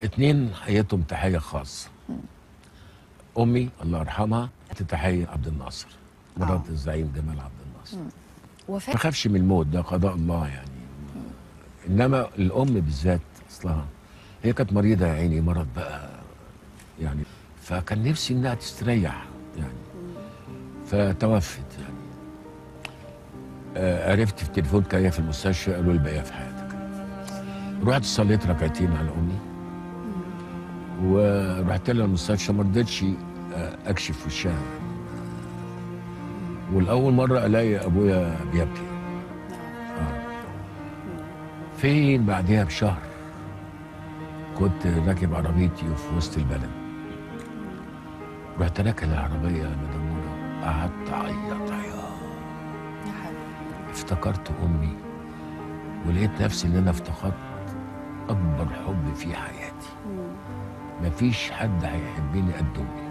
اتنين حياتهم تحية خاصة. أمي الله يرحمها، تحية عبد الناصر، مرات الزعيم جمال عبد الناصر. وفاة. ما خافش من الموت، ده قضاء الله يعني. إنما الأم بالذات أصلها هي كانت مريضة يا عيني، مرض بقى يعني، فكان نفسي إنها تستريح يعني، فتوفت يعني. عرفت في التليفون كان في المستشفى، قالوا لي البقية في حياتك. رحت صليت ركعتين على أمي ورحت لها المستشفى، ما رضيتش اكشف وشها. والاول مرة الاقي ابويا بيبكي. فين بعديها بشهر كنت راكب عربيتي في وسط البلد، رحت راكب العربية يا مدام منى، قعدت اعيط عياط. افتكرت امي ولقيت نفسي ان انا افتقدت اكبر حب في حياتي. مفيش حد هيحبني قد امي.